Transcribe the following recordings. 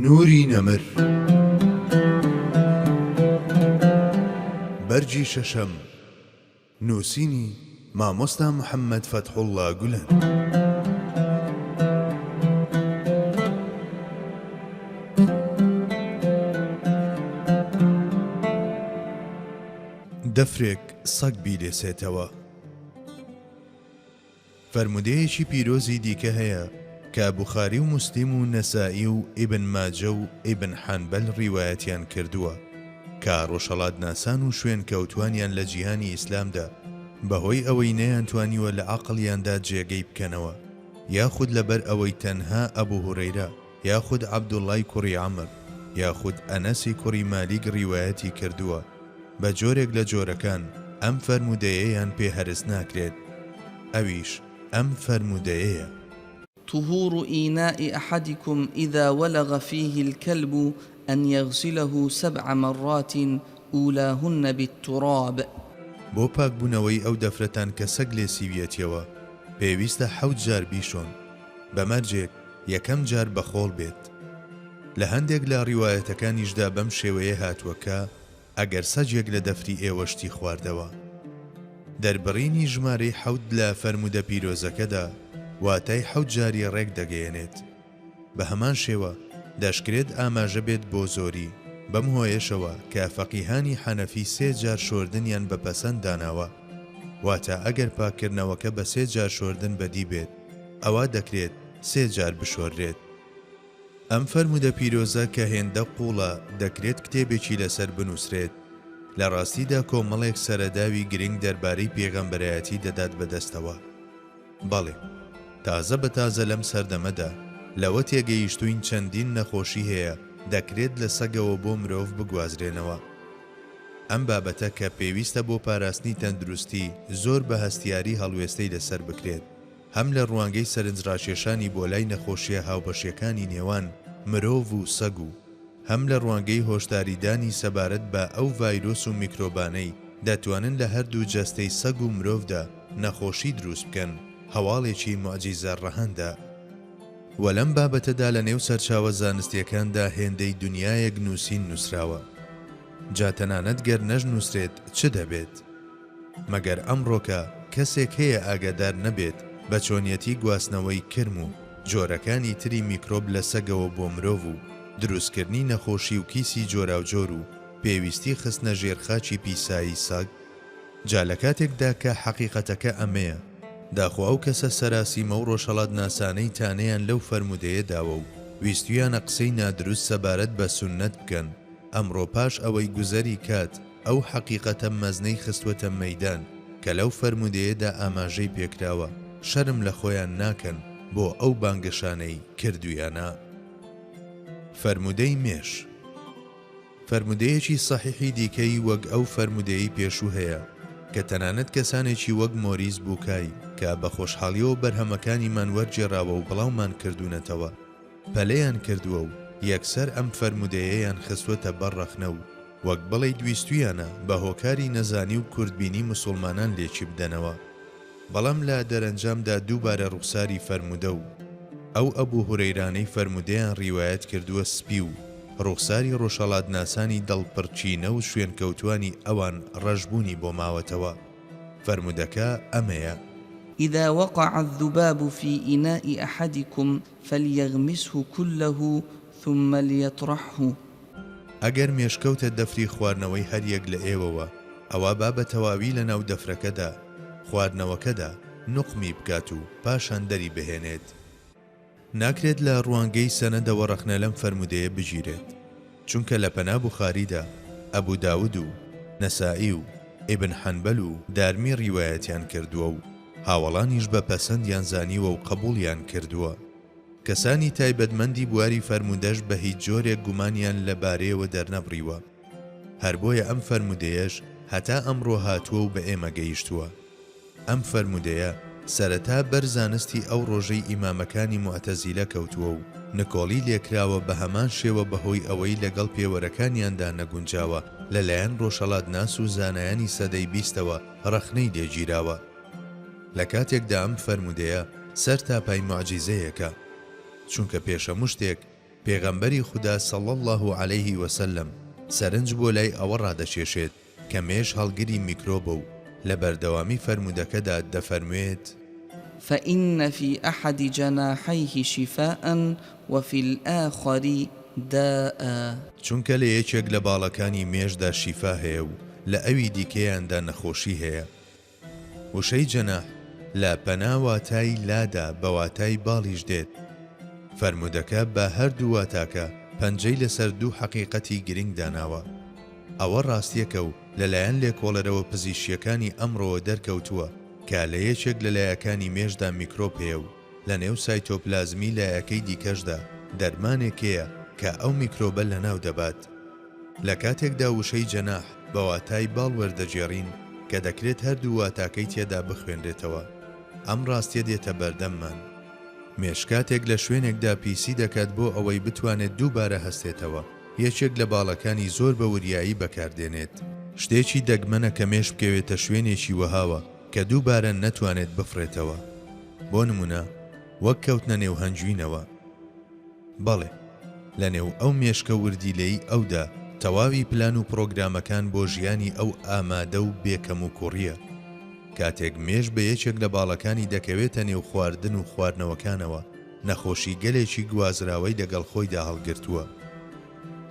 نوری نەمر. بەرگی شەشەم، نووسینی، مامۆستا محەممەد فەتحوڵڵا گولەن. دەفرێک سەگ بیلێسێتەوە. فەرموودەیەکی پیرۆزی دیکە هەیە کە بوخاری و موسلیم و نەسائی و ئیبن ماجە و ئیبن حەنبەل ڕیوایەتیان کردووە کە ڕۆژهەڵاتناسان و شوێنکەوتوانیان لە جیهانی ئیسلامدا بەهۆی ئەوەی نەیانتوانیوە لە عەقڵیاندا جێگەی بکەنەوە یاخود لەبەر ئەوەی تەنها ئەبو هورەیرە یاخود عەبدوڵڵای کوڕی عەمر یاخود ئەنەسی کوڕی مالیک ڕیوایەتی کردووە بە جۆرێک لە جۆرەکان ئەم فەرموودەیەیان پێ هەرس ناکرێت ئەویش ئەم فەرموودەیەیە. طهور إناء أحدكم إذا ولغ فيه الكلب أن يغسله سبع مرات أولاهن بالتراب. بۆ پاکبوونەوەی ئەو دەفرەتان کە سەگ لێسیویەتیەوە پێویستە حەوت جار بیشۆن بە مەرجێک یەکەم جار بە خۆڵ بێت. لە هەندێک لە ڕیوایەتەکانیشدا بەم شێوەیە هاتووە کە، ئەگەر سەگێک لە دەفری ئێوە شتی خواردەوە. دەربڕینی ژمارەی حەوت لە فەرموودە پیرۆزەکەدا واتای حەوت جاری ڕێک دەگەیەنێت. بە هەمان شێوە دەشکرێت ئاماژە بێت بۆ زۆری، بەم هۆیەشەوە کە فەقیهانی حەنەفی سێ جار شۆردنیان بە پەسەند داناوە. واتە ئەگەر پاککردنەوەکە بە سێ جار شۆردن بەدی بێت ئەوا دەکرێت سێ جار بشۆررێت. ئەم فەرموودە پیرۆزە کە هێندە قووڵە دەکرێت کتێبێکی لەسەر بنووسرێت، لە ڕاستیدا کۆمەڵێک سەرەداوی گرنگ دەربارەی پێغەمبەرایەتی دەدات بەدەستەوە. بەڵێ، تازە بە تازە لەم سەردەمەدا لەوە تێگەیشتووین چەندین نەخۆشی هەیە دەکرێت لە سەگەوە بۆ مرۆڤ بگوازرێنەوە. ئەم بابەتە کە پێویستە بۆ پاراستنی تەندروستی زۆر بە هەستیاری هەڵوێستەی لەسەر بکرێت، هەم لە ڕوانگەی سەرنجڕاکێشانی بۆ لای نەخۆشییە هاوبەشییەکانی نێوان مرۆڤ و سەگ و هەم لە ڕوانگەی هۆشداریدانی سەبارەت بە ئەو ڤایرۆس و میکرۆبانەی دەتوانن لە هەردوو جەستەی سەگ و مرۆڤدا نەخۆشی دروست بکەن، هەواڵێکی موعجیزە ڕەهەندە. وە لەم بابەتەدا لە نێو سەرچاوە زانستییەکاندا هێندەی دونیایەک نووسین نووسراوە. جا تەنانەت گەر نەشنووسرێت چ دەبێت؟ مەگەر ئەمڕۆکە کەسێک هەیە ئاگادار نەبێت بە چۆنیەتی گواستنەوەی کرم و جۆرەکانی تری میکرۆب لە سەگەوە بۆ مرۆڤ و دروستکردنی نەخۆشی و کیسی جۆراوجۆر و پێویستی خستنە ژێر خاکی پیسایی سەگ؟ جا لە کاتێکدا کە حەقیقەتەکە ئەمەیە، داخۆ ئەو کەسە سەراسیمە و ڕۆژهەڵاتناسانەی تانەیان لەو فەرموودەیە داوە و ویستویانە قسەی نادروست سەبارەت بە سوننەت بکەن، ئەمڕۆ پاش ئەوەی گوزەری کات ئەو حەقیقەتە مەزنەی خستوەتە مەیدان کە لەو فەرموودەیەدا ئاماژەی پێکراوە، شەرم لە خۆیان ناکەن بۆ ئەو بانگەشانەی کردویانە. فەرموودەی مێش. فەرموودەیەکی سەحیحی دیکەی وەک ئەو فەرموودەیەی پێشوو هەیە کە تەنانەت کەسانێکی وەک مۆریس بوکای کە بە خۆشحاڵیەوە بەرهەمەکانیمان وەرگێڕاوە و بڵاومان کردوونەتەوە پەلەیان کردووە و یەکسەر ئەم فەرموودەیەیان خستووەتە بەر ڕەخنە و وەک بڵێیت ویستوویانە بە هۆکاری نەزانی و کورتبینی موسوڵمانان لێکی بدەنەوە. بەڵام لە دەرەنجامدا دووبارە ڕوخساری فەرموودە و ئەو ئەبو هورەیرانەی فەرموودەیان ڕیوایەت کردووە سپی و ڕوخساری ڕۆژهەڵاتناسانی دڵپڕکینە و شوێنکەوتوانی ئەوان ڕەشبوونی بۆ ماوەتەوە. فەرموودەکە ئەمەیە. اذا وقع الذباب في اناء احدکم فلیغمسه کله ثم لیطرحه. ئەگەر مێش کەوتە دەفری خواردنەوەی هەر یەک لە ئێوەوە، ئەوا با بە تەواوی لە ناو دەفرەکەدا، خواردنەوەکەدا، نوقمی بکات و پاشان دەری بهێنێت. ناکرێت لە ڕوانگەی سەنەدەوە ڕەخنە لەم فەرموودەیە بگیرێت، چونکە لە پەنا بوخاریدا، ئەبو داود و نەسائی و ئیبن حەنبەل و دارمی ڕیوایەتیان کردووە و هاوەڵانیش بە پەسەندیان زانیوە و قەبووڵیان کردووە. کەسانی تایبەتمەندی بواری فەرموودەش بە هیچ جۆرێک گومانیان لە بارەیەوە دەرنەبڕیوە. هەر بۆیە ئەم فەرموودەیەش هەتا ئەمڕۆ هاتووە و بە ئێمە گەیشتووە. ئەم فەرموودەیە سەرەتا بەر زانستی ئەو ڕۆژەی ئیمامەکانی موعتەزیلە کەوتووە و نکۆڵی لێکراوە بە هەمان شێوە بە هۆی ئەوەی لەگەڵ پێوەرەکانیاندا نەگونجاوە لە لایەن ڕۆژهەڵاتناس و زانایانی سەدەی بیستەوە ڕەخنەی لێگیراوە. لە کاتێکدا ئەم فەرموودەیە سەر تا پای موعجیزەیەکە، چونکە پێش هەموو شتێک. پێغەمبەری خودا صلی اللە علیه وسلم سەرنج بۆ لای ئەوە ڕادەکێشێت کە مێش هەڵگری میکرۆبە و لە بەردەوامی فەرموودەکەدا دەفەرموێت. فإن في أحد جناحيه شفاء وفی الآخر داء. چونکە لە یەکێک لە باڵەکانی مێشدا شیفا هەیە و لە ئەوی دیکەیاندا نەخۆشی هەیە. وشەی جەناح لە پەنا واتای لادا بە واتای باڵیش دێت. فەرموودەکە بە هەردوو واتاکە پەنجەی لەسەر دوو حەقیقەتی گرنگ داناوە. ئەوە ڕاستیەکە و لەلایەن لێکۆڵەرەوە پزیشکیەکانی ئەمڕۆوە دەرکەوتووە کە لە یەکێک لە لایەکانی مێشدا میکرۆب هەیە و لەنێو سایتۆپلازمی لایەکەی دیکەشدا دەرمانێک هەیە کە ئەو میکرۆبە لەناو دەبات. لە کاتێکدا وشەی جەناح بە واتای باڵ وەردەگێڕین کە دەکرێت هەردوو واتاکەی تێدا بخوێنرێتەوە. ئەم ڕاستیە دێتە بەردەممان. مێش کاتێک لە شوێنێکدا پیسی دەکات بۆ ئەوەی بتوانێت دووبارە هەستێتەوە، یەکێک لە باڵەکانی زۆر بە وریایی بەکاردێنێت. شتێکی دەگمەنە کە مێش بکەوێتە شوێنێکی وەهاوە کە دووبارە نەتوانێت بفڕێتەوە. بۆ نموونە وەک کەوتنە نێو هەنگوینەوە. بەڵێ، لە نێو ئەو مێشکە وردیلەی ئەودا تەواوی پلان و پڕۆگرامەکان بۆ ژیانی ئەو ئامادە و بێ کەموکوڕییە. کاتێک مێش بە یەکێک لە باڵەکانی دەکەوێتە نێو خواردن و خواردنەوەکانەوە، نەخۆشی گەلێکی گوازراوەی لەگەڵ خۆیدا هەڵگرتووە.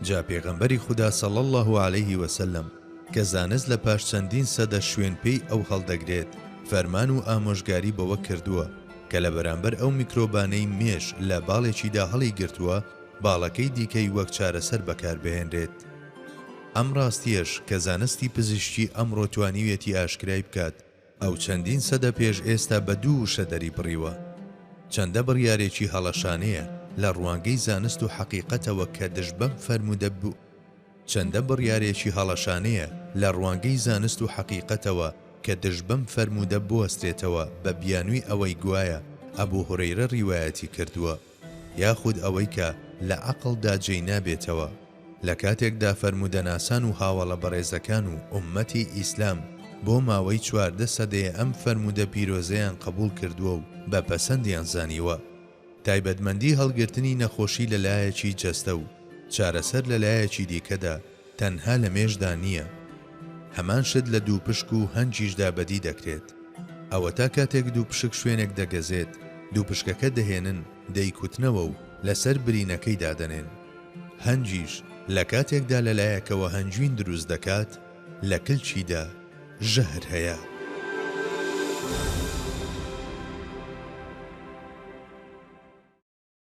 جا پێغەمبەری خودا صلی اللە علیه وسلم کە زانست لە پاش چەندین سەدە شوێن پێی ئەو هەڵدەگرێت فەرمان و ئامۆژگاری بەوە کردووە کە لە بەرامبەر ئەو میکرۆبانەی مێش لە باڵێکیدا هەڵیگرتووە باڵەکەی دیکەی وەک چارەسەر بەکاربهێنرێت. ئەم ڕاستیەش کە زانستی پزیشکی ئەمڕۆ توانیویەتی ئاشکرای بکات، ئەو چەندین سەدە پێش ئێستا بە دوو وشە دەریبڕیوە. چەندە بڕیارێکی هەڵەشانەیە لە ڕوانگەی زانست و حەقیقەتەوە کە دژ بەم فەرموودە چەندە بڕیارێکی هەڵەشانەیە لە ڕوانگەی زانست و حەقیقەتەوە کە دژ بەم فەرموودە بوەسترێتەوە بە بیانووی ئەوەی گوایە ئەبو هورەیرە ڕیوایەتی کردووە یاخود ئەوەی کە لە عەقڵدا جێی نابێتەوە لە کاتێکدا فەرموودەناسان و هاوەڵە بەڕێزەکان و ئوممەتی ئیسلام بۆ ماوەی 14 سەدەیە ئەم فەرموودە پیرۆزەیان قبوڵ کردووە و بە پەسەندیان زانیوە. تایبەتمەندی هەڵگرتنی نەخۆشی لە لایەکی جەستە و چارەسەر لە لایەکی دیکەدا تەنها لە مێشدا نییە. هەمان شت لە دووپشک و هەنگیشدا بەدی دەکرێت. ئەوەتا کاتێک دووپشک شوێنێک دەگەزێت، دووپشکەکە دەهێنن، دەیکوتنەوە و لەسەر برینەکەی دادەنێن. هەنگیش لە کاتێکدا لە لایەکەوە هەنگوین دروست دەکات، لە کلکیدا ژەهر هەیە.